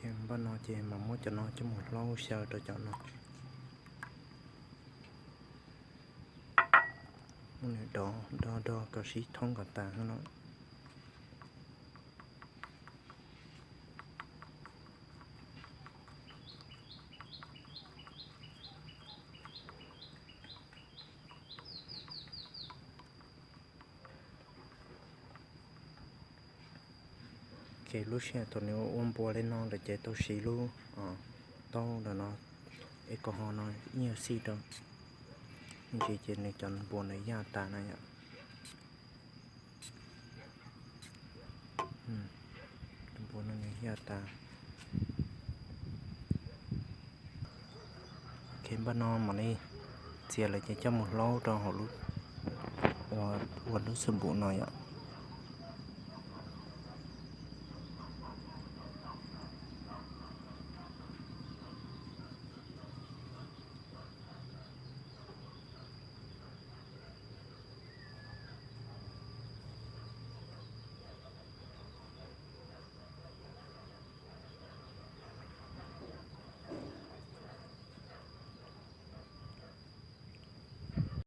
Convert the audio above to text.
Npaj no ces mam muab cov no coj mus hlaub xyaw rau cov no. Muab nws do do do kom sib thoob kom tas no. Ces lub sij hawm thaum nws ua npua li no lawm ces tau siv lub taub ntawm no, es kom ho no ib nyuag xij rau, ntsis ces nws cov npua ntawd yaj tas na yom. Npua no nws yaj tas. Ok, npaj no mam li txiav lawm ces coj mus hlaub rau hauv lub, ua lub xab npum no yom.